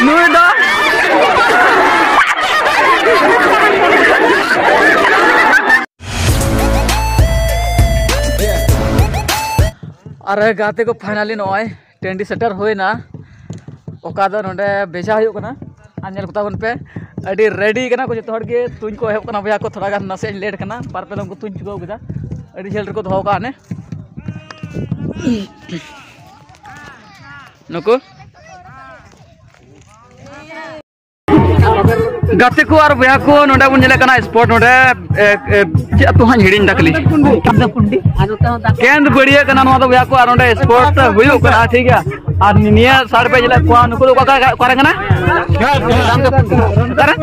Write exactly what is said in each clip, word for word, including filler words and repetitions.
ᱱᱩᱭ ᱫᱚ ᱟᱨ ᱜᱟᱛᱮ ᱠᱚ, finally ᱱᱚᱜᱼᱚᱭ ᱴᱟᱺᱰᱤ ᱥᱮᱴᱮᱨ ᱦᱩᱭᱱᱟ, ᱚᱠᱟ ᱫᱚ ᱱᱚᱰᱮ ᱵᱮᱡᱷᱟ ᱦᱩᱭᱩᱜ ᱠᱟᱱᱟ᱾ ᱟᱨ ᱧᱮᱞ ᱠᱚ ᱛᱟᱵᱚᱱ ᱯᱮ, ᱟᱹᱰᱤ ready ᱠᱟᱱᱟ ᱠᱚ ᱡᱚᱛᱚ ᱦᱚᱲ ᱜᱮ᱾ ᱛᱩᱧ ᱠᱚ ᱮᱦᱚᱵ ᱠᱟᱱᱟ ᱵᱚᱭᱦᱟ ᱠᱚ, ᱛᱷᱚᱲᱟ ᱜᱟᱱ ᱱᱟᱥᱮ ᱤᱧ late ᱠᱟᱱᱟ, ᱵᱟᱨ ᱯᱮ ᱫᱚᱢ ᱠᱚ ᱛᱩᱧ ᱪᱩᱠᱟᱹᱣ ᱠᱮᱫᱟ᱾ ᱟᱹᱰᱤ ᱡᱷᱟᱹᱞ ᱨᱮᱠᱚ ᱫᱚᱦᱚ ᱠᱟᱜᱼᱟ ᱱᱮ ᱱᱩᱠᱩ᱾ ᱜᱟᱛᱮ ᱠᱚ ᱟᱨ ᱵᱚᱭᱦᱟ ᱠᱚ, ᱱᱚᱰᱮ ᱵᱚᱱ ᱧᱮᱞᱮᱫ ᱠᱟᱱᱟ spot, ᱱᱚᱰᱮ, ᱮ, ᱮ, ᱪᱮᱫ ᱟᱹᱛᱩ ᱦᱟᱸᱜ ᱤᱧ ᱦᱤᱲᱤᱧ ᱫᱟ ᱠᱷᱟᱹᱞᱤ᱾ ᱠᱮᱸᱫ ᱵᱟᱹᱲᱭᱟᱹ ᱠᱟᱱᱟ ᱱᱚᱣᱟ ᱫᱚ ᱵᱚᱭᱦᱟ ᱠᱚ, ᱟᱨ ᱱᱚᱰᱮ spot ᱦᱩᱭᱩᱜ ᱠᱟᱱᱟ, ᱴᱷᱤᱠ ᱜᱮᱭᱟ᱾ ᱟᱨ ᱱᱤᱭᱟᱹ side ᱯᱮ ᱧᱮᱞᱮᱫ ᱠᱚᱣᱟ, ᱱᱩᱠᱩ ᱫᱚ ᱚᱠᱟ, ᱚᱠᱟ, ᱚᱠᱟᱨᱮ ᱠᱟᱱᱟ? ᱚᱠᱟᱨᱮ?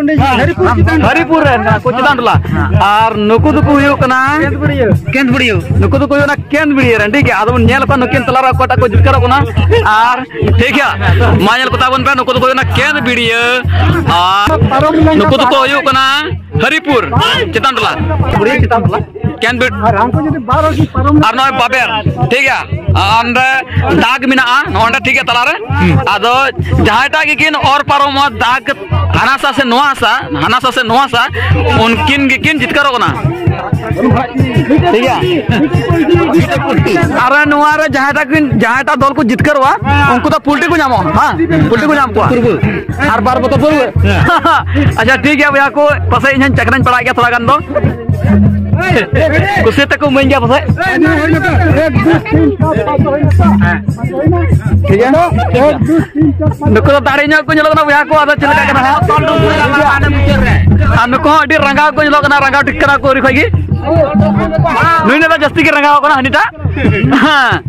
ᱦᱟᱹᱨᱤᱯᱩᱨ ᱨᱮᱱ ᱠᱟᱱᱟ ᱠᱚ, ᱪᱮᱛᱟᱱ ᱴᱚᱞᱟ᱾ ᱟᱨ ᱱᱩᱠᱩ ᱫᱚᱠᱚ ᱦᱩᱭᱩᱜ ᱠᱟᱱᱟ ᱠᱮᱸᱫ ᱵᱟᱹᱲᱭᱟᱹ᱾ ᱱᱩᱠᱩ ᱫᱚᱠᱚ ᱦᱩᱭᱩᱜ ᱠᱟᱱᱟ ᱠᱮᱸᱫ ᱵᱟᱹᱲᱭᱟᱹ ᱨᱮᱱ, ᱴᱷᱤᱠ ᱜᱮᱭᱟ᱾ ᱟᱫᱚ ᱵᱚᱱ ᱧᱮᱞ ᱠᱚᱣᱟ ᱱᱩᱠᱤᱱ ᱛᱟᱞᱟᱨᱮ ᱚᱠᱚᱭᱴᱟᱜ ᱠᱚ ᱡᱤᱛᱠᱟᱹᱨᱚᱜ ᱠᱟᱱᱟ᱾ ᱟᱨ ᱴᱷᱤᱠ ᱜᱮᱭᱟ, ᱢᱟ ᱧᱮᱞ ᱠᱚ ᱛᱟᱵᱚᱱ ᱯᱮ, ᱱᱩᱠᱩ ᱫᱚᱠᱚ ᱦᱩᱭᱩᱜ ᱠᱟᱱᱟ ᱠᱮᱸᱫ ᱵᱤᱲᱤᱭᱟᱹ, ᱟᱨ ᱱᱩᱠᱩ ᱫᱚᱠᱚ ᱦᱩᱭᱩᱜ ᱠᱟᱱᱟ ᱦᱟᱹᱨᱤᱯᱩᱨ ᱪᱮᱛᱟᱱ ᱴᱚᱞᱟ᱾ ᱵᱩᱲᱦᱤ ᱪᱮᱛᱟᱱ ᱴᱚᱞᱟ᱾ ᱠᱮᱸᱫ ᱵᱤᱲ-, ᱟᱨ ᱦᱟᱱᱠᱩ ᱡᱩᱫᱤ ᱵᱟᱨ ᱦᱚᱲ ᱠᱤᱱ ᱯᱟᱨᱚᱢ ᱟᱨ ᱱᱚᱜᱼᱚᱭ ᱵᱟᱵᱮᱨ, ᱴᱷᱤᱠ ᱜᱮᱭᱟ, ᱟᱨ ᱚᱸᱰᱮ ᱫᱟᱜᱽ ᱢᱮᱱᱟᱜᱼᱟ, ᱱᱚᱜᱼᱚ ᱱᱚᱸᱰᱮ, ᱴᱷᱤᱠ ᱜᱮᱭᱟ, ᱛᱟᱞᱟᱨᱮ᱾ ᱟᱫᱚ ᱡᱟᱦᱟᱸᱭᱴᱟᱜ ᱜᱮᱠᱤᱱ ᱚᱨ ᱯᱟᱨᱚᱢᱚᱜᱼᱟ, ᱫᱟᱜᱽ ᱦᱟᱱᱟ ᱥᱟ ᱥᱮ ᱱᱚᱣᱟ ᱥᱟ, ᱦᱟᱱᱟ ᱥᱟ ᱥᱮ ᱱᱚᱣᱟ ᱥᱟ, ᱩᱱᱠᱤᱱ ᱜᱮᱠᱤᱱ ᱡᱤᱛᱠᱟᱹᱨᱚᱜ ᱠᱟᱱᱟ᱾ ᱴᱷᱤᱠ ᱜᱮᱭᱟ? ᱟᱨ ᱱᱚᱣᱟ ᱨᱮ ᱡᱟᱦᱟᱸᱭᱴᱟᱜ ᱠᱤᱱ, ᱡᱟᱦᱟᱸᱭᱴᱟᱜ ᱫᱚᱞ ᱠᱚ ᱡᱤᱛᱠᱟᱹᱨᱚᱜᱼᱟ, ᱩᱱᱠᱩ ᱫᱚ ᱯᱩᱞᱴᱤ ᱠᱚ ᱧᱟᱢᱚᱜᱼᱟ, ᱦᱮᱸ? ᱯᱩᱞᱴᱤ ᱠᱚ ᱧᱟᱢ ᱠᱚᱣᱟ᱾ ᱟᱨ ᱵᱟᱨ ᱵᱚᱛᱚᱨ ᱯᱟᱹᱨᱣᱟᱹ᱾ ᱟᱪᱪᱷᱟ, ᱴᱷᱤᱠ ᱜᱮᱭᱟ ᱵᱚᱭᱦᱟ ᱠᱚ, ᱯᱟᱥᱮᱡ ᱤᱧ ᱦᱚᱸᱧ ᱪᱟᱠᱷᱱᱟᱧ ᱯᱟᱲᱟᱜ ᱜᱮᱭᱟ ᱛᱷᱚᱲᱟ ᱜᱟᱱ ᱫᱚ᱾ ᱠᱩᱥᱤ ᱛᱮᱠᱚ ᱤᱢᱟᱹᱧ ᱜᱮᱭᱟ ᱯᱟᱥᱮᱡ᱾ ᱴᱷᱤᱠ ᱜᱮᱭᱟ᱾ ᱱᱩᱠᱩ ᱫᱚ ᱫᱟᱲᱮ ᱧᱚᱜ ᱠᱚ ᱧᱮᱞᱚᱜ ᱠᱟᱱᱟ ᱵᱚᱭᱦᱟ ᱠᱚ, ᱟᱫᱚ ᱪᱮᱫ ᱞᱮᱠᱟ ᱠᱟᱱᱟ ᱦᱟᱸᱜ? ᱟᱨ ᱱᱩᱠᱩ ᱦᱚᱸ ᱟᱹᱰᱤ ᱨᱟᱸᱜᱟᱣ ᱠᱚ ᱧᱮᱞᱚᱜ ᱠᱟᱱᱟ, ᱨᱟᱸᱜᱟᱣ ᱴᱷᱤᱠ ᱠᱟᱱᱟ ᱠᱚ ᱟᱹᱣᱨᱤ ᱠᱷᱚᱡ ᱜᱮ᱾ ᱱᱩᱭ ᱫᱚ ᱡᱟᱹᱥᱛᱤ ᱜᱮ ᱨᱟᱸᱜᱟᱣ ᱠᱟᱱᱟ ᱦᱟᱹᱱᱤᱴᱟᱜ᱾ ᱦᱮᱸ᱾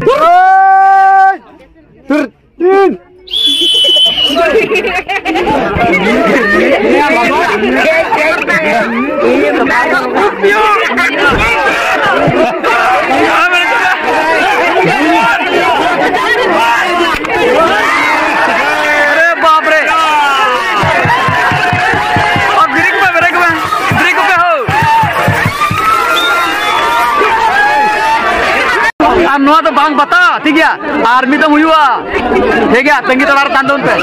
अरे बाप रे। और ब्रेक पे, ब्रेक पे, ब्रेक पे हो। ᱱᱚᱣᱟ ᱫᱚ ᱵᱟᱝ ᱵᱟᱛᱟ, ᱴᱷᱤᱠ ᱜᱮᱭᱟ? ᱟᱨ ᱢᱤᱫ ᱫᱚᱢ ᱦᱩᱭᱩᱜᱼᱟ, ᱴᱷᱤᱠ ᱜᱮᱭᱟ? ᱛᱟᱺᱜᱤ ᱛᱟᱲᱟᱜ ᱨᱮ ᱛᱟᱦᱮᱱ ᱛᱟᱵᱚᱱ ᱯᱮ᱾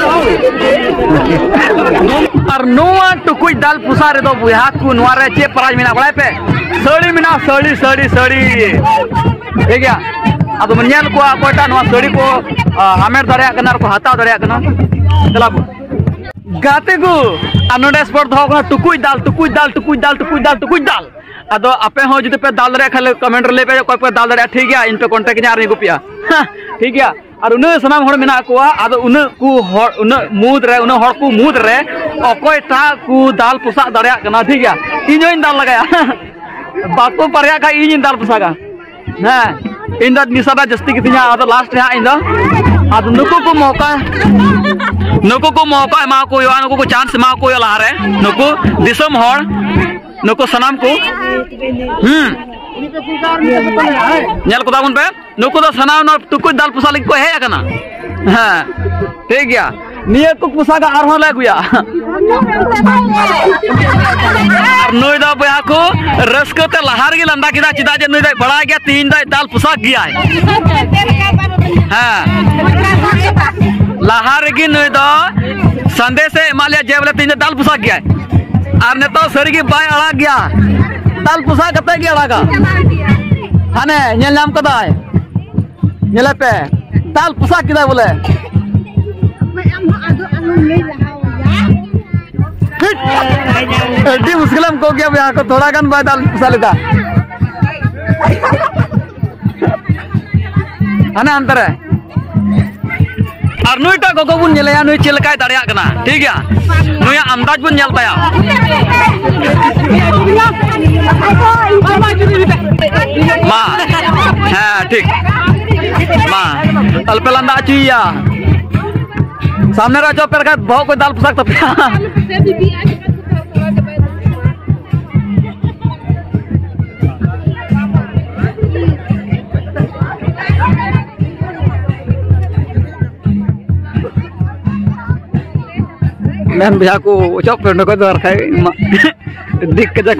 ᱟᱨ ᱱᱚᱣᱟ ᱴᱩᱠᱩᱡ ᱫᱟᱞ ᱯᱚᱥᱟᱜ ᱨᱮᱫᱚ ᱵᱚᱭᱦᱟ ᱠᱚ, ᱱᱚᱣᱟ ᱨᱮ ᱪᱮᱫ prize ᱢᱮᱱᱟᱜᱼᱟ ᱵᱟᱲᱟᱭ ᱯᱮ? ᱥᱟᱹᱲᱤ ᱢᱮᱱᱟᱜᱼᱟ, ᱥᱟᱹᱲᱤ, ᱥᱟᱹᱲᱤ, ᱥᱟᱹᱲᱤ᱾ ᱴᱷᱤᱠ ᱜᱮᱭᱟ? ᱟᱫᱚ ᱵᱚᱱ ᱧᱮᱞ ᱠᱚᱣᱟ ᱚᱠᱚᱭᱴᱟᱜ ᱱᱚᱣᱟ ᱥᱟᱹᱲᱤ ᱠᱚ, ᱟ, ᱦᱟᱢᱮᱴ ᱫᱟᱲᱮᱭᱟᱜ ᱠᱟᱱᱟ ᱟᱨ ᱠᱚ ᱦᱟᱛᱟᱣ ᱫᱟᱲᱮᱭᱟᱜ ᱠᱟᱱᱟ᱾ ᱪᱟᱞᱟᱣ ᱵᱚᱱ᱾ ᱜᱟᱛᱮ ᱠᱚ, ᱟᱨ ᱱᱚᱰᱮ sport ᱫᱚᱦᱚ ᱠᱟᱱᱟ ᱴᱩᱠᱩᱡ ᱫᱟᱞ, ᱴᱩᱠᱩᱡ ᱫᱟᱞ, ᱴᱩᱠᱩᱡ ᱫᱟᱞ, ᱴᱩᱠᱩᱡ ᱫᱟᱞ, ᱴᱩᱠᱩᱡ ᱫᱟᱞ᱾ ᱟᱫᱚ ᱟᱯᱮ ᱦᱚᱸ ᱡᱩᱫᱤ ᱯᱮ ᱫᱟᱞ ᱫᱟᱲᱮᱭᱟᱜ ᱠᱷᱟᱱ comment ᱨᱮ ᱞᱟᱹᱭ ᱯᱮ, ᱚᱠᱚᱭ ᱯᱮ ᱫᱟᱞ ᱫᱟᱲᱮᱭᱟᱜᱼᱟ, ᱴᱷᱤᱠ ᱜᱮᱭᱟ? ᱤᱧ ᱯᱮ contact ᱤᱧᱟ ᱟᱨ ᱤᱧ ᱟᱹᱜᱩ ᱯᱮᱭᱟ᱾ ᱦᱮᱸ, ᱴᱷᱤᱠ ᱜᱮᱭᱟ? ᱟᱨ ᱩᱱᱟᱹᱜ ᱥᱟᱱᱟᱢ ᱦᱚᱲ ᱢᱮᱱᱟᱜ ᱠᱚᱣᱟ, ᱟᱫᱚ ᱩᱱᱟᱹᱜ ᱠᱚ ᱦᱚᱲ, ᱩᱱᱟᱹᱜ ᱢᱩᱫᱽ ᱨᱮ, ᱩᱱᱟᱹᱜ ᱦᱚᱲ ᱠᱚ ᱢᱩᱫᱽ ᱨᱮ ᱚᱠᱚᱭᱴᱟᱜ ᱠᱚ ᱫᱟᱞ ᱯᱚᱥᱟᱜ ᱫᱟᱲᱮᱭᱟᱜ ᱠᱟᱱᱟ, ᱴᱷᱤᱠ ᱜᱮᱭᱟ? ᱤᱧ ᱦᱚᱸᱧ ᱫᱟᱞ ᱞᱟᱜᱟᱭᱟ᱾ ᱵᱟᱠᱚ ᱯᱟᱨᱮᱭᱟᱜ ᱠᱷᱟᱡ ᱤᱧᱤᱧ ᱫᱟᱞ ᱯᱚᱥᱟᱜᱟ᱾ ᱦᱮᱸ, ᱤᱧ ᱫᱚ ᱱᱤᱥᱟ ᱫᱚ ᱡᱟᱹᱥᱛᱤ ᱜᱮᱛᱤᱧᱟ, ᱟᱫᱚ last ᱨᱮ ᱦᱟᱸᱜ ᱤᱧ ᱫᱚ᱾ ᱟᱫᱚ ᱱᱩᱠᱩ ᱠᱚ ᱢᱚᱠᱟ, ᱱᱩᱠᱩ ᱠᱚ ᱢᱚᱠᱟ ᱮᱢᱟ ᱠᱚ ᱦᱩᱭᱩᱜᱼᱟ, ᱱᱩᱠᱩ ᱠᱚ chance ᱮᱢᱟ ᱠᱚ ᱦᱩᱭᱩᱜᱼᱟ ᱞᱟᱦᱟᱨᱮ, ᱱᱩᱠᱩ ᱫᱤᱥᱚᱢ ᱦᱚᱲ, ᱱᱩᱠᱩ ᱥᱟᱱᱟᱢ ᱠᱚ᱾ ᱦᱩᱸ, ᱧᱮᱞ ᱠᱚ ᱛᱟᱵᱚᱱ ᱯᱮ, ᱱᱩᱠᱩ ᱫᱚ ᱥᱟᱱᱟᱢ ᱱᱚᱣᱟ ᱴᱩᱠᱩᱡ ᱫᱟᱞ ᱯᱚᱥᱟᱜ ᱞᱟᱹᱜᱤᱫ ᱠᱚ ᱦᱮᱡ ᱟᱠᱟᱱᱟ᱾ ᱦᱮᱸ, ᱴᱷᱤᱠ ᱜᱮᱭᱟ, ᱱᱤᱭᱟᱹ ᱠᱚ ᱯᱚᱥᱟᱜ ᱟᱨᱦᱚᱸ ᱞᱮ ᱟᱹᱜᱩᱭᱟ᱾ ᱟᱨ ᱱᱩᱭ ᱫᱚ ᱵᱚᱭᱦᱟ ᱠᱚ ᱨᱟᱹᱥᱠᱟᱹ ᱛᱮ ᱞᱟᱦᱟ ᱨᱮᱜᱮ ᱞᱟᱸᱫᱟ ᱠᱮᱫᱟ, ᱪᱮᱫᱟᱜ ᱡᱮ ᱱᱩᱭ ᱫᱚᱭ ᱵᱟᱲᱟᱭ ᱜᱮᱭᱟ ᱛᱤᱦᱤᱧ ᱫᱚᱭ ᱫᱟᱞ ᱯᱚᱥᱟᱜ ᱜᱮᱭᱟᱭ᱾ ᱦᱮᱸ, ᱞᱟᱦᱟ ᱨᱮᱜᱮ ᱱᱩᱭ ᱫᱚ ᱥᱟᱸᱫᱮᱥ ᱮ ᱮᱢᱟᱜ ᱞᱮᱭᱟ ᱡᱮ ᱵᱚᱞᱮ ᱛᱤᱦᱤᱧ ᱫᱚ ᱫᱟᱞ ᱯᱚᱥᱟᱜ ᱜᱮᱭᱟᱭ᱾ ᱟᱨ ᱱᱤᱛᱚᱜ ᱥᱟᱹᱨᱤ ᱜᱮ ᱵᱟᱭ ᱟᱲᱟᱜ ᱜᱮᱭᱟ, ᱫᱟᱞ ᱯᱚᱥᱟᱜ ᱠᱟᱛᱮ ᱜᱮ ᱟᱲᱟᱜᱟ᱾ ᱦᱟᱱᱮ ᱧᱮᱞ ᱧᱟᱢ ᱠᱟᱫᱟᱭ, ᱧᱮᱞᱮ ᱯᱮ, ᱫᱟᱞ ᱯᱚᱥᱟᱜ ᱠᱮᱫᱟᱭ ᱵᱚᱞᱮ᱾ ᱟᱢ ᱦᱚᱸ ᱟᱫᱚ ᱟᱞᱚᱢ ᱞᱟᱹᱭ ᱞᱟᱦᱟᱣᱟᱭᱟ᱾ ᱴᱷᱤᱠ᱾ ᱟᱹᱰᱤ ᱢᱩᱥᱠᱤᱞᱮᱢ ᱠᱚ ᱜᱮᱭᱟ ᱵᱚᱭᱦᱟ ᱠᱚ, ᱛᱷᱚᱲᱟ ᱜᱟᱱ ᱵᱟᱭ ᱫᱟᱞ ᱯᱚᱥᱟᱜ ᱞᱮᱫᱟ᱾ ᱦᱟᱱᱮ ᱦᱟᱱᱛᱮ ᱨᱮ᱾ ᱟᱨ ᱱᱩᱭᱴᱟᱜ ᱜᱚᱜᱚ ᱵᱚᱱ ᱧᱮᱞᱮᱭᱟ, ᱱᱩᱭ ᱪᱮᱫ ᱞᱮᱠᱟᱭ ᱫᱟᱲᱮᱭᱟᱜ ᱠᱟᱱᱟ, ᱴᱷᱤᱠ ᱜᱮᱭᱟ? ᱱᱩᱭᱟᱜ ᱟᱱᱫᱟᱡ ᱵᱚᱱ ᱧᱮᱞ ᱛᱟᱭᱟ᱾ ᱢᱟ, ᱦᱮᱸ, ᱴᱷᱤᱠ᱾ ᱢᱟ, ᱟᱞᱚᱯᱮ ᱞᱟᱸᱫᱟ ᱦᱚᱪᱚᱭᱮᱭᱟ᱾ ᱥᱟᱢᱱᱮ ᱨᱮ ᱚᱪᱚᱜ ᱯᱮ, ᱵᱟᱠᱷᱟᱡ ᱵᱚᱦᱚᱜ ᱠᱚ ᱫᱟᱞ ᱯᱚᱥᱟᱜ ᱛᱟᱯᱮᱭᱟ᱾ ᱢᱮᱱ ᱵᱚᱭᱦᱟ ᱠᱚ, ᱚᱪᱚᱜ ᱯᱮ ᱚᱸᱰᱮ ᱠᱷᱚᱡ ᱫᱚ, ᱟᱨ ᱠᱷᱟᱡ ᱢᱟ ᱫᱤᱠ ᱠᱟᱡᱟᱠ᱾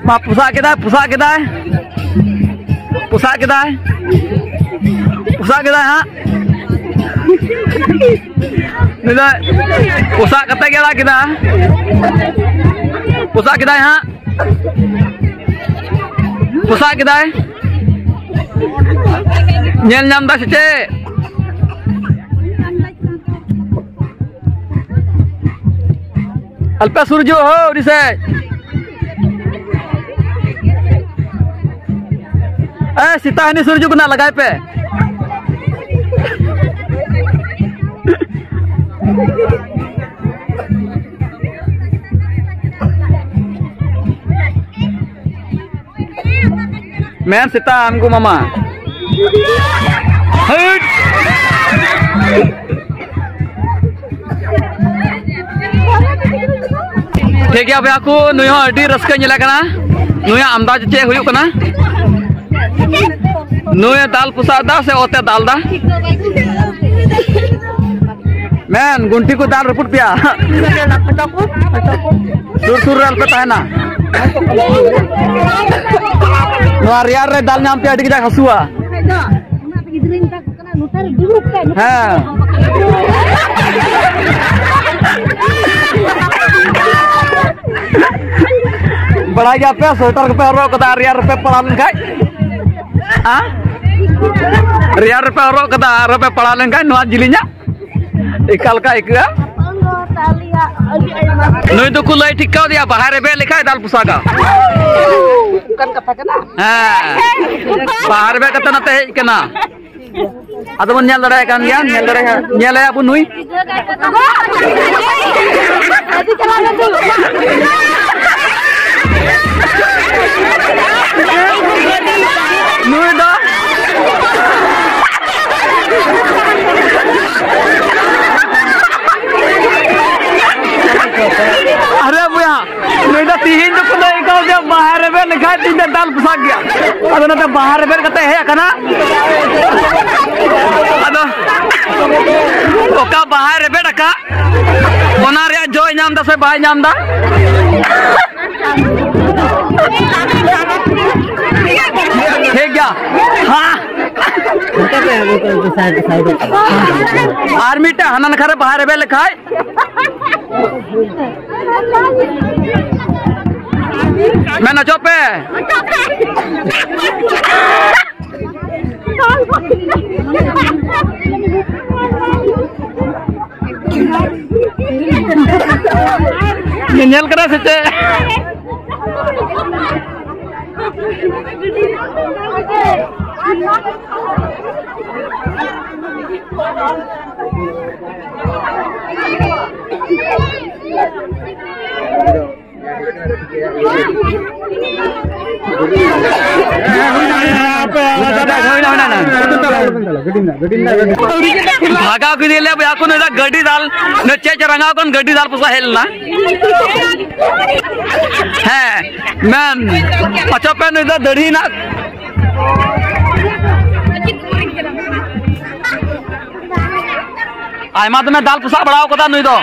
ᱢᱟ, ᱯᱚᱥᱟᱜ ᱠᱮᱫᱟᱭ, ᱯᱚᱥᱟᱜ ᱠᱮᱫᱟᱭ, ᱯᱚᱥᱟᱜ ᱠᱮᱫᱟᱭ, ᱯᱚᱥᱟᱜ ᱠᱮᱫᱟᱭ ᱦᱟᱸᱜ᱾ ᱱᱩᱭ ᱫᱚ ᱯᱚᱥᱟᱜ ᱠᱟᱛᱮ ᱜᱮ ᱟᱲᱟᱜ ᱠᱮᱫᱟ᱾ ᱯᱚᱥᱟᱜ ᱠᱮᱫᱟᱭ ᱦᱟᱸᱜ᱾ ᱯᱚᱥᱟᱜ ᱠᱮᱫᱟᱭ᱾ ᱧᱮᱞ ᱧᱟᱢ ᱫᱟ ᱥᱮ ᱪᱮᱫ? ᱟᱞᱯᱮ ᱥᱩᱨᱡᱩ ᱦᱳ, ᱩᱱᱤ ᱥᱮᱫ᱾ ᱮ, ᱥᱮᱛᱟ ᱦᱟᱹᱱᱤ ᱥᱩᱨᱡᱩ ᱠᱷᱚᱱᱟᱜ ᱞᱟᱜᱟᱭ ᱯᱮ᱾ ᱢᱮᱱ ᱥᱮᱛᱟ ᱟᱢᱜᱩ ᱢᱟᱢᱟ᱾ ᱦᱟᱹᱴ! ᱴᱷᱤᱠ ᱜᱮᱭᱟ ᱵᱚᱭᱦᱟ ᱠᱚ, ᱱᱩᱭ ᱦᱚᱸ ᱟᱹᱰᱤ ᱨᱟᱹᱥᱠᱟᱹ ᱧᱮᱞᱮ ᱠᱟᱱᱟ᱾ ᱱᱩᱭᱟᱜ ᱟᱢᱫᱟ ᱪᱮᱫ ᱦᱩᱭᱩᱜ ᱠᱟᱱᱟ? ᱱᱩᱭ ᱫᱟᱞ ᱯᱚᱥᱟᱜ ᱫᱟ ᱥᱮ ᱚᱛᱮ ᱫᱟᱞ ᱫᱟ? ᱢᱮᱱ, ᱜᱩᱱᱴᱷᱤ ᱠᱚ ᱫᱟᱞ ᱨᱟᱹᱯᱩᱫ ᱯᱮᱭᱟ᱾ ᱥᱩᱨ ᱥᱩᱨ ᱨᱮ ᱟᱞᱚᱯᱮ ᱛᱟᱦᱮᱱᱟ᱾ ᱱᱚᱣᱟ ᱨᱮᱭᱟᱲ ᱨᱮ ᱫᱟᱞ ᱧᱟᱢ ᱯᱮᱭᱟ, ᱟᱹᱰᱤ ᱠᱟᱡᱟᱠ ᱦᱟᱹᱥᱩᱣᱟ᱾ ᱦᱮᱸ᱾ ᱵᱟᱲᱟᱭ ᱜᱮᱭᱟ ᱯᱮ, ᱥᱳᱭᱮᱴᱟᱨ ᱠᱚᱯᱮ ᱦᱚᱨᱚᱜ ᱠᱟᱫᱟ, ᱨᱮᱭᱟᱲ ᱨᱮᱯᱮ ᱯᱟᱲᱟᱣ ᱞᱮᱱᱠᱷᱟᱡ? ᱦᱮᱸ? ᱨᱮᱭᱟᱲ ᱨᱮᱯᱮ ᱦᱚᱨᱚᱜ ᱠᱟᱫᱟ, ᱟᱨ ᱯᱮ ᱯᱟᱲᱟᱣ ᱞᱮᱱᱠᱷᱟᱡ ᱱᱚᱣᱟ ᱡᱤᱞᱤᱧᱟᱜ? ᱮᱠᱟᱞ ᱞᱮᱠᱟ ᱟᱹᱭᱠᱟᱹᱜᱼᱟ᱾ ᱱᱩᱭ ᱫᱚᱠᱚ ᱞᱟᱹᱭ ᱴᱷᱤᱠ ᱠᱟᱣᱫᱮᱭᱟ, ᱵᱟᱦᱟ ᱨᱮᱵᱮᱫ ᱞᱮᱠᱷᱟᱡ ᱫᱟᱞ ᱯᱚᱥᱟᱜᱟ᱾ ᱚᱱᱠᱟᱱ ᱠᱟᱛᱷᱟ ᱠᱟᱱᱟ᱾ ᱦᱮᱸ, ᱵᱟᱦᱟ ᱨᱮᱵᱮᱫ ᱠᱟᱛᱮ ᱱᱚᱛᱮ ᱦᱮᱡ ᱠᱟᱱᱟ᱾ ᱟᱫᱚ ᱵᱚᱱ ᱧᱮᱞ ᱫᱟᱲᱮᱭᱟᱜ ᱠᱟᱱ ᱜᱮᱭᱟ, ᱧᱮᱞ ᱫᱟᱲᱮᱭᱟᱜ, ᱧᱮᱞᱮᱭᱟ ᱵᱚᱱ ᱱᱩᱭ᱾ ᱱᱩᱭ ᱫᱚ ᱵᱟᱦᱟ ᱨᱮᱵᱮᱫ ᱞᱮᱠᱷᱟᱡ ᱛᱤᱧ ᱫᱚ ᱫᱟᱞ ᱯᱚᱥᱟᱜ ᱜᱮᱭᱟ᱾ ᱟᱫᱚ ᱱᱚᱛᱮ ᱵᱟᱦᱟ ᱨᱮᱵᱮᱫ ᱠᱟᱛᱮ ᱦᱮᱡ ᱟᱠᱟᱱᱟ᱾ ᱟᱫᱚ ᱚᱠᱟ ᱵᱟᱦᱟᱭ ᱨᱮᱵᱮᱫ ᱟᱠᱟᱫ, ᱚᱱᱟ ᱨᱮᱭᱟᱜ ᱡᱚᱭ ᱧᱟᱢ ᱫᱟ ᱥᱮ ᱵᱟᱭ ᱧᱟᱢ ᱫᱟ? ᱴᱷᱤᱠ ᱜᱮᱭᱟ᱾ ᱦᱮᱸ᱾ ᱟᱨ ᱢᱤᱫᱴᱟᱝ ᱦᱟᱱᱟ ᱱᱟᱠᱷᱟ ᱨᱮ ᱵᱟᱦᱟ ᱨᱮᱵᱮᱫ ᱞᱮᱠᱷᱟᱡ᱾ ᱢᱮᱱ ᱦᱚᱪᱚᱜ ᱯᱮ᱾ ᱧᱮᱧᱮᱞ ᱠᱟᱱᱟ ᱥᱮ ᱪᱮᱫ? ᱵᱷᱟᱜᱟᱣ ᱠᱮᱫᱮᱭᱟᱞᱮ ᱵᱚᱭᱦᱟ ᱠᱚ, ᱱᱩᱭ ᱫᱚ ᱜᱟᱹᱰᱤ ᱫᱟᱞ, ᱱᱩᱭ ᱪᱮᱫ ᱪᱚ ᱨᱟᱸᱜᱟᱣ ᱠᱟᱱ, ᱜᱟᱹᱰᱤ ᱫᱟᱞ ᱯᱚᱥᱟ ᱦᱮᱡ ᱞᱮᱱᱟ᱾ ᱦᱮᱸ, ᱢᱮᱱ ᱦᱚᱪᱚ ᱯᱮ, ᱱᱩᱭ ᱫᱚ ᱫᱟᱹᱲᱦᱤ ᱱᱟᱜ᱾ ᱟᱭᱢᱟ ᱫᱚᱢᱮ ᱫᱟᱞ ᱯᱚᱥᱟᱜ ᱵᱟᱲᱟᱣ ᱠᱟᱫᱟ ᱱᱩᱭ ᱫᱚ᱾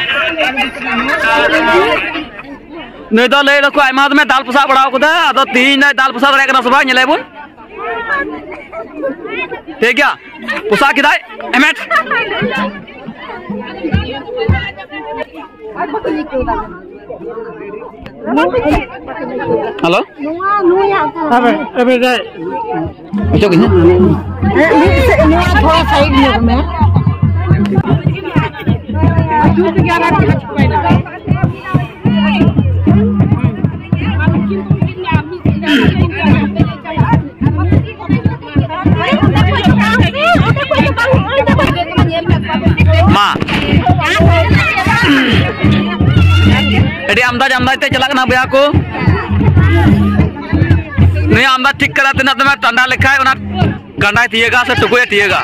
ᱱᱩᱭ ᱫᱚ ᱞᱟᱹᱭ ᱫᱟᱠᱚ ᱟᱭᱢᱟ ᱫᱚᱢᱮ ᱫᱟᱞ ᱯᱚᱥᱟᱜ ᱵᱟᱲᱟᱣ ᱠᱟᱫᱟ, ᱟᱫᱚ ᱛᱤᱦᱤᱧ ᱫᱚᱭ ᱫᱟᱞ ᱯᱚᱥᱟᱜ ᱫᱟᱲᱮᱭᱟᱜ ᱠᱟᱱᱟ ᱥᱮ ᱵᱟᱝ, ᱧᱮᱞᱮ ᱵᱚᱱ᱾ ᱴᱷᱤᱠ ᱜᱮᱭᱟ, ᱯᱚᱥᱟᱜ ᱠᱮᱫᱟᱭ, ᱮᱢᱮᱴ᱾ ᱦᱮᱞᱳ? ᱱᱚᱣᱟ ᱱᱩᱭᱟᱜ ᱠᱟᱱᱟ᱾ ᱚᱪᱚᱜ ᱤᱧ ᱦᱟᱸᱜ᱾ ᱦᱮᱸ, ᱢᱤᱫ ᱥᱮ-, ᱱᱚᱣᱟ ᱛᱷᱚᱲᱟ ᱥᱟᱭᱤᱰ ᱧᱚᱜ ᱢᱮ᱾ ᱢᱟ᱾ ᱟᱹᱰᱤ ᱟᱢᱫᱟᱡ ᱟᱢᱫᱟᱡ ᱛᱮ ᱪᱟᱞᱟᱜ ᱠᱟᱱᱟ ᱵᱚᱭᱦᱟ ᱠᱚ᱾ ᱱᱩᱭ ᱟᱢᱫᱟᱡ ᱴᱷᱤᱠ ᱠᱟᱫᱟ ᱛᱤᱱᱟᱹᱜ ᱫᱚᱢᱮ ᱴᱟᱸᱰᱟ ᱞᱮᱠᱷᱟᱡ ᱚᱱᱟ ᱜᱟᱸᱰᱟᱭ ᱛᱤᱭᱟᱹᱜᱟ ᱥᱮ ᱴᱩᱠᱩᱡ ᱮ ᱛᱤᱭᱟᱹᱜᱟ᱾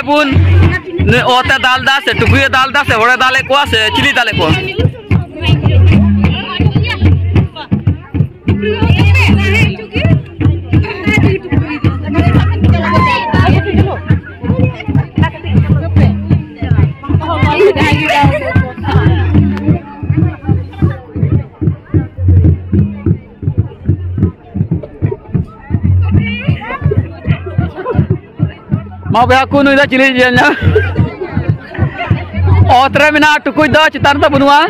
ᱵᱚᱱ ᱱᱩᱭ ᱚᱛᱮ ᱫᱟᱞ ᱫᱟ ᱥᱮ ᱴᱩᱠᱩᱭᱮ ᱫᱟᱞ ᱫᱟ ᱥᱮ ᱦᱚᱲᱮ ᱫᱟᱞᱮᱫ ᱠᱚᱣᱟ ᱥᱮ ᱪᱤᱞᱤ ᱫᱟᱞᱮᱫ ᱠᱚᱣᱟ? ᱢᱟ ᱵᱚᱭᱦᱟ ᱠᱚ, ᱱᱩᱭ ᱫᱚ ᱪᱤᱞᱤ ᱧᱮᱞ ᱧᱟᱢ? ᱚᱛ ᱨᱮ ᱢᱮᱱᱟᱜᱼᱟ, ᱴᱩᱠᱩᱡ ᱫᱚ ᱪᱮᱛᱟᱱ ᱨᱮᱫᱚ ᱵᱟᱹᱱᱩᱜᱼᱟ᱾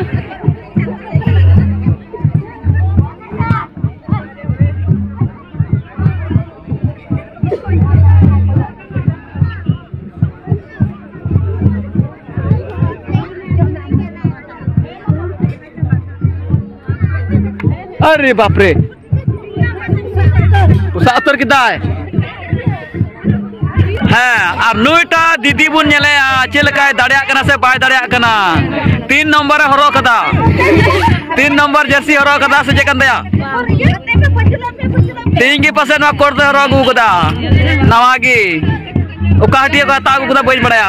ᱟᱨᱮ ᱵᱟᱯᱨᱮ, ᱯᱚᱥᱟᱜ ᱩᱛᱟᱹᱨ ᱠᱮᱫᱟᱭ᱾ ᱦᱮᱸ, ᱟᱨ ᱱᱩᱭᱴᱟᱜ ᱫᱤᱫᱤ ᱵᱚᱱ ᱧᱮᱞᱮᱭᱟ, ᱪᱮᱫ ᱞᱮᱠᱟᱭ ᱫᱟᱲᱮᱭᱟᱜ ᱠᱟᱱᱟ ᱥᱮ ᱵᱟᱭ ᱫᱟᱲᱮᱭᱟᱜ ᱠᱟᱱᱟ᱾ ᱛᱤᱱ ᱱᱚᱢᱵᱚᱨᱮ ᱦᱚᱨᱚᱜ ᱠᱟᱫᱟ, ᱛᱤᱱ ᱱᱚᱢᱵᱚᱨ ᱡᱟᱹᱨᱥᱤ ᱦᱚᱨᱚᱜ ᱠᱟᱫᱟ ᱥᱮ ᱪᱮᱫ ᱠᱟᱱ ᱛᱟᱭᱟ? ᱛᱮᱦᱮᱧ ᱜᱮ ᱯᱟᱥᱮ ᱱᱚᱣᱟ ᱠᱳᱴ ᱫᱚᱭ ᱦᱚᱨᱚᱜ ᱟᱹᱜᱩ ᱠᱟᱫᱟ, ᱱᱟᱣᱟ ᱜᱮ᱾ ᱚᱠᱟ ᱦᱟᱹᱴᱤᱭᱟᱹ ᱠᱚ ᱦᱟᱛᱟᱣ ᱟᱹᱜᱩ ᱠᱟᱫᱟ ᱵᱟᱹᱧ ᱵᱟᱲᱟᱭᱟ᱾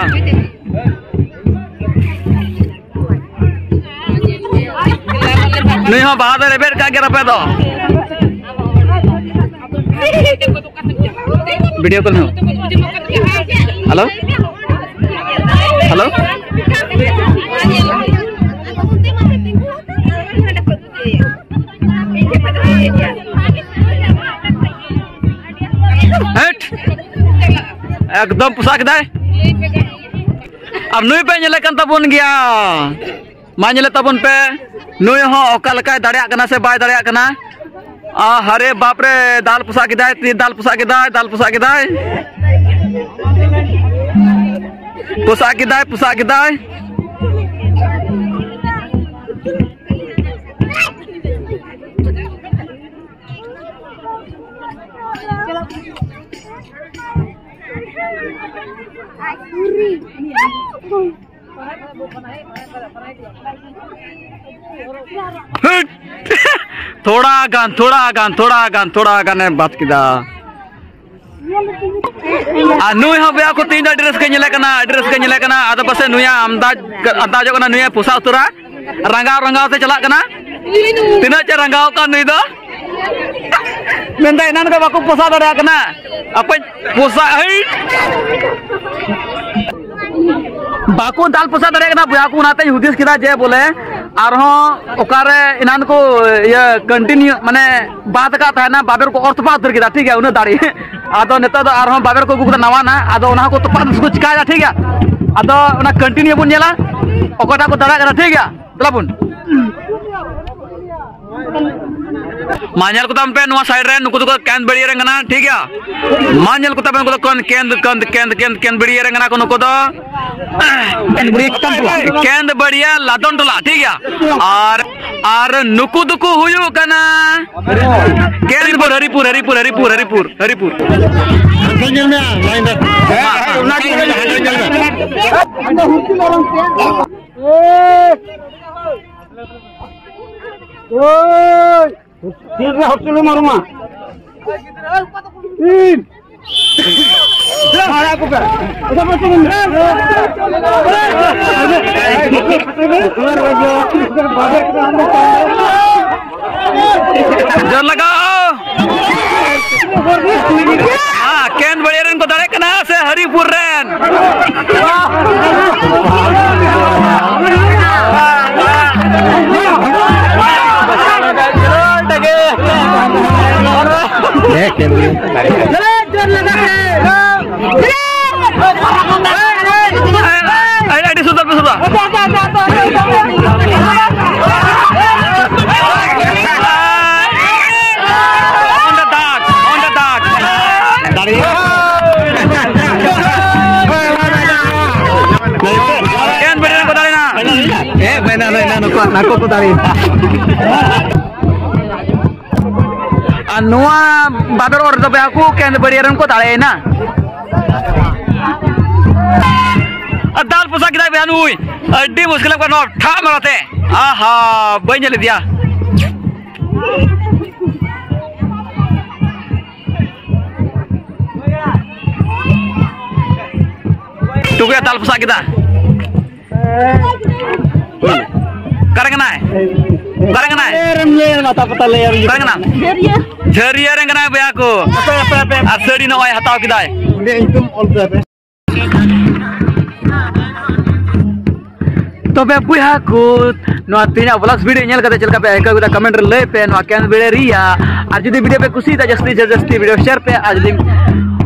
ᱱᱩᱭ ᱦᱚᱸ ᱵᱟᱦᱟ ᱫᱚ ᱨᱮᱵᱮᱫ ᱠᱟᱜ ᱜᱮ ᱨᱟᱯᱮ ᱫᱚ᱾ ᱵᱷᱤᱰᱤᱭᱳ ᱠᱚᱞ ᱦᱚᱸ᱾ Hello, hello. ᱦᱮᱴ! ᱮᱠᱫᱚᱢ ᱯᱚᱥᱟᱜ ᱠᱮᱫᱟᱭ᱾ ᱟᱨ ᱱᱩᱭ ᱯᱮ ᱧᱮᱞᱮ ᱠᱟᱱ ᱛᱟᱵᱚᱱ ᱜᱮᱭᱟ᱾ ᱢᱟ ᱧᱮᱞᱮ ᱛᱟᱵᱚᱱ ᱯᱮ, ᱱᱩᱭ ᱦᱚᱸ ᱚᱠᱟ ᱞᱮᱠᱟᱭ ᱫᱟᱲᱮᱭᱟᱜ ᱠᱟᱱᱟ ᱥᱮ ᱵᱟᱭ ᱫᱟᱲᱮᱭᱟᱜ ᱠᱟᱱᱟ᱾ ᱟ, ᱦᱟᱨᱮ ᱵᱟᱯ ᱨᱮ, ᱫᱟᱞ ᱯᱚᱥᱟᱜ ᱠᱮᱫᱟᱭ, ᱛᱤ ᱫᱟᱞ ᱯᱚᱥᱟᱜ ᱠᱮᱫᱟᱭ, ᱫᱟᱞ ᱯᱚᱥᱟᱜ ᱠᱮᱫᱟᱭ᱾ ᱯᱚᱥᱟᱜ ᱠᱮᱫᱟᱭ, ᱯᱚᱥᱟᱜ ᱠᱮᱫᱟᱭ᱾ ᱦᱟᱹᱴ! ᱛᱷᱚᱲᱟ ᱜᱟᱱ, ᱛᱷᱚᱲᱟ ᱜᱟᱱ, ᱛᱷᱚᱲᱟ ᱜᱟᱱ, ᱛᱷᱚᱲᱟ ᱜᱟᱱᱮ ᱵᱟᱫ ᱠᱮᱫᱟ᱾ ᱟᱨ ᱱᱩᱭ ᱦᱚᱸ ᱵᱚᱭᱦᱟ ᱠᱚ ᱛᱮᱦᱮᱧ ᱫᱚ ᱟᱹᱰᱤ ᱨᱟᱹᱥᱠᱟᱹ ᱧᱮᱞᱮ ᱠᱟᱱᱟ, ᱟᱹᱰᱤ ᱨᱟᱹᱥᱠᱟᱹ ᱧᱮᱞᱮ ᱠᱟᱱᱟ᱾ ᱟᱫᱚ ᱯᱟᱥᱮᱡ ᱱᱩᱭᱟᱜ ᱟᱢᱫᱟᱡ, ᱟᱢᱫᱟᱡᱚᱜ ᱠᱟᱱᱟ, ᱱᱩᱭᱮ ᱯᱚᱥᱟᱜ ᱩᱛᱟᱹᱨᱟ᱾ ᱨᱟᱸᱜᱟᱣ ᱨᱟᱸᱜᱟᱣ ᱛᱮ ᱪᱟᱞᱟᱜ ᱠᱟᱱᱟ᱾ ᱛᱤᱱᱟᱹᱜ ᱪᱮ ᱨᱟᱸᱜᱟᱣ ᱠᱟᱱ ᱱᱩᱭ ᱫᱚ᱾ ᱢᱮᱱᱫᱟ ᱮᱱᱟᱱ ᱠᱚ ᱵᱟᱠᱚ ᱯᱚᱥᱟᱜ ᱫᱟᱲᱮᱭᱟᱜ ᱠᱟᱱᱟ᱾ ᱟᱯᱮ ᱯᱚᱥᱟᱜ, ᱦᱟᱹᱭ᱾ ᱵᱟᱠᱚ ᱫᱟᱞ ᱯᱚᱥᱟᱜ ᱫᱟᱲᱮᱭᱟᱜ ᱠᱟᱱᱟ ᱵᱚᱭᱦᱟ ᱠᱚ, ᱚᱱᱟᱛᱮᱧ ᱦᱩᱫᱤᱥ ᱠᱮᱫᱟ ᱡᱮ ᱵᱚᱞᱮ ᱟᱨᱦᱚᱸ ᱚᱠᱟᱨᱮ ᱮᱱᱟᱱ ᱠᱚ ᱤᱭᱟᱹ continue ᱢᱟᱱᱮ ᱵᱟᱫ ᱟᱠᱟᱫ ᱛᱟᱦᱮᱱᱟ, ᱵᱟᱵᱮᱨ ᱠᱚ ᱚᱨ ᱛᱚᱯᱟᱜ ᱩᱛᱟᱹᱨ ᱠᱮᱫᱟ, ᱴᱷᱤᱠ ᱜᱮᱭᱟ, ᱩᱱᱟᱹᱜ ᱫᱟᱲᱮ᱾ ᱟᱫᱚ ᱱᱤᱛᱚᱜ ᱫᱚ ᱟᱨᱦᱚᱸ ᱵᱟᱵᱮᱨ ᱠᱚ ᱟᱹᱜᱩ ᱠᱮᱫᱟ ᱱᱟᱣᱟ ᱱᱟ, ᱟᱫᱚ ᱚᱱᱟ ᱦᱚᱸᱠᱚ ᱛᱚᱯᱟᱜ ᱠᱚ ᱪᱤᱠᱟᱭᱮᱫᱟ, ᱴᱷᱤᱠ ᱜᱮᱭᱟ᱾ ᱟᱫᱚ ᱚᱱᱟ continue ᱵᱚᱱ ᱧᱮᱞᱟ, ᱚᱠᱚᱭᱴᱟᱜ ᱠᱚ ᱫᱟᱲᱮᱭᱟᱜ ᱠᱟᱱᱟ, ᱴᱷᱤᱠ ᱜᱮᱭᱟ᱾ ᱫᱮᱞᱟ ᱵᱚᱱ᱾ ᱢᱟ ᱧᱮᱞ ᱠᱚᱛᱟᱢ ᱯᱮ ᱱᱚᱣᱟ side ᱨᱮ, ᱱᱩᱠᱩ ᱫᱚᱠᱚ ᱠᱮᱸᱫ ᱵᱟᱹᱲᱤᱭᱟᱹ ᱨᱮᱱ ᱠᱟᱱᱟ, ᱴᱷᱤᱠ ᱜᱮᱭᱟ᱾ ᱢᱟ ᱧᱮᱞ ᱠᱚᱛᱟ ᱯᱮ, ᱱᱩᱠᱩ ᱫᱚ ᱠᱚᱱ ᱠᱮᱸᱫ, ᱠᱮᱸᱫ, ᱠᱮᱸᱫ, ᱠᱮᱸᱫ, ᱠᱮᱸᱫ ᱵᱟᱹᱲᱤᱭᱟᱹ ᱨᱮᱱ ᱠᱟᱱᱟ ᱠᱚ ᱱᱩᱠᱩ ᱫᱚ᱾ ᱠᱮᱸᱫ ᱵᱟᱹᱲᱤᱭᱟᱹ ᱞᱟᱫᱚᱱ ᱴᱚᱞᱟ, ᱴᱷᱤᱠ ᱜᱮᱭᱟ᱾ ᱟᱨ, ᱟᱨ ᱱᱩᱠᱩ ᱫᱚᱠᱚ ᱦᱩᱭᱩᱜ ᱠᱟᱱᱟ ᱠᱮᱸᱫ ᱵᱟᱹᱲᱤᱭᱟᱹ, ᱦᱟᱹᱨᱤᱯᱩᱨ, ᱦᱟᱹᱨᱤᱯᱩᱨ, ᱦᱟᱹᱨᱤᱯᱩᱨ, ᱦᱟᱹᱨᱤᱯᱩᱨ, ᱦᱟᱹᱨᱤᱯᱩᱨ᱾ ᱦᱟᱱᱛᱮ ᱧᱮᱞ ᱢᱮ, line ᱨᱮ᱾ ᱦᱮᱸ, ᱦᱮᱸ, ᱚᱱᱟ ᱜᱮ ᱦᱟᱱᱛᱮ ᱧᱮᱞ ᱢᱮ᱾ ᱛᱤᱱ ᱨᱮ ᱦᱚᱲ ᱪᱚᱞᱚ ᱢᱟᱨᱩᱢᱟ᱾ ᱛᱤᱱ᱾ ᱢᱟᱨᱟ ᱠᱚ ᱯᱮ᱾ ᱡᱳᱨ ᱞᱟᱜᱟᱣ᱾ ᱦᱮᱸ, ᱠᱮᱸᱫ ᱵᱟᱹᱲᱤᱭᱟᱹ ᱨᱮᱱ ᱠᱚ ᱫᱟᱲᱮ ᱠᱟᱱᱟ ᱥᱮ ᱦᱟᱹᱨᱤᱯᱩᱨ ᱨᱮᱱ? ᱦᱮᱸ, ᱠᱮᱸᱫ ᱵᱟᱹᱲᱤᱭᱟᱹ᱾ ᱟᱹᱰᱤ, ᱟᱹᱰᱤ ᱥᱩᱨ ᱫᱚ, ᱟᱹᱰᱤ ᱥᱩᱨ ᱫᱚ᱾ ᱚᱸᱰᱮ ᱫᱟᱜᱽ, ᱚᱸᱰᱮ ᱫᱟᱜᱽ᱾ ᱠᱮᱸᱫ ᱵᱟᱹᱲᱤᱭᱟᱹ ᱨᱮᱱ ᱠᱚ ᱫᱟᱲᱮᱭᱮᱱᱟ᱾ ᱦᱮᱸ, ᱢᱮᱱᱟ, ᱢᱮᱱᱟ, ᱱᱩᱠᱩ, ᱱᱟᱠᱚ ᱠᱚ ᱫᱟᱲᱮᱭᱮᱱᱟ᱾ ᱟᱨ ᱱᱚᱣᱟ ᱵᱟᱵᱮᱨ ᱚᱨ ᱨᱮᱫᱚ ᱵᱚᱭᱦᱟ ᱠᱚ ᱠᱮᱸᱫ ᱵᱟᱹᱲᱤᱭᱟᱹ ᱨᱮᱱ ᱠᱚ ᱫᱟᱲᱮᱭᱮᱱᱟ᱾ ᱟᱨ ᱫᱟᱞ ᱯᱚᱥᱟᱜ ᱠᱮᱫᱟᱭ ᱵᱚᱭᱦᱟ ᱱᱩᱭ᱾ ᱟᱹᱰᱤ ᱢᱩᱥᱠᱤᱞᱚᱜ ᱠᱟᱱᱟ ᱱᱚᱣᱟ ᱴᱷᱟᱜ ᱢᱟᱨᱟᱛᱮ᱾ ᱟᱦᱟ, ᱵᱟᱹᱧ ᱧᱮᱞ ᱤᱫᱤᱭᱟ᱾ ᱴᱩᱠᱩᱡ ᱫᱟᱞ ᱯᱚᱥᱟᱜ ᱠᱮᱫᱟ᱾ ᱚᱠᱟᱨᱮ ᱠᱟᱱᱟᱭ? ᱚᱠᱟᱨᱮ ᱠᱟᱱᱟᱭ? ᱚᱠᱟᱨᱮ ᱠᱟᱱᱟᱭ? ᱡᱷᱟᱹᱨᱤᱭᱟᱹ ᱨᱮᱱ ᱠᱟᱱᱟᱭ ᱵᱚᱭᱦᱟ ᱠᱚ᱾ ᱟᱨ ᱥᱟᱹᱲᱤ ᱱᱚᱜᱼᱚᱭ ᱦᱟᱛᱟᱣ ᱠᱮᱫᱟᱭ᱾ ᱛᱚᱵᱮ ᱵᱚᱭᱦᱟ ᱠᱚ, ᱱᱚᱣᱟ ᱛᱮᱦᱮᱧᱟᱜ vlogs video ᱧᱮᱞ ᱠᱟᱛᱮ ᱪᱮᱫ ᱞᱮᱠᱟ ᱯᱮ ᱟᱹᱭᱠᱟᱹᱣ ᱠᱮᱫᱟ, comment ᱨᱮ ᱞᱟᱹᱭ ᱯᱮ᱾ ᱱᱚᱣᱟ ᱠᱮᱱ ᱵᱮᱲᱮ ᱨᱮᱭᱟᱜ, ᱟᱨ ᱡᱩᱫᱤ video ᱯᱮ ᱠᱩᱥᱤᱭᱮᱫᱟ, ᱡᱟᱹᱥᱛᱤ ᱡᱟᱹᱥᱛᱤ video share ᱯᱮ, ᱟᱨ ᱡᱩᱫᱤ,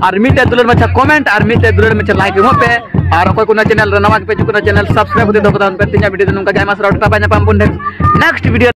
ᱟᱨ ᱢᱤᱫᱴᱮᱡ ᱫᱩᱞᱟᱹᱲ ᱢᱟᱪᱷᱟ comment, ᱟᱨ ᱢᱤᱫᱴᱮᱡ ᱫᱩᱞᱟᱹᱲ ᱢᱟᱪᱷᱟ like ᱮᱢᱚᱜ ᱯᱮ᱾ ᱟᱨ ᱚᱠᱚᱭ ᱠᱚ ᱱᱚᱣᱟ channel ᱨᱮ ᱱᱟᱣᱟ ᱜᱮᱯᱮ ᱦᱤᱡᱩᱜ ᱠᱟᱱᱟ, channel subscribe ᱠᱟᱛᱮ ᱫᱚᱦᱚ ᱠᱟᱛᱟᱵᱚᱱ ᱯᱮ᱾ ᱛᱮᱦᱮᱧᱟᱜ video ᱫᱚ ᱱᱚᱝᱠᱟ ᱜᱮ, ᱟᱭᱢᱟ ᱥᱟᱨᱦᱟᱣ, ᱴᱟᱴᱟ, bye, ᱧᱟᱯᱟᱢ ᱵᱚᱱ next, next video᱾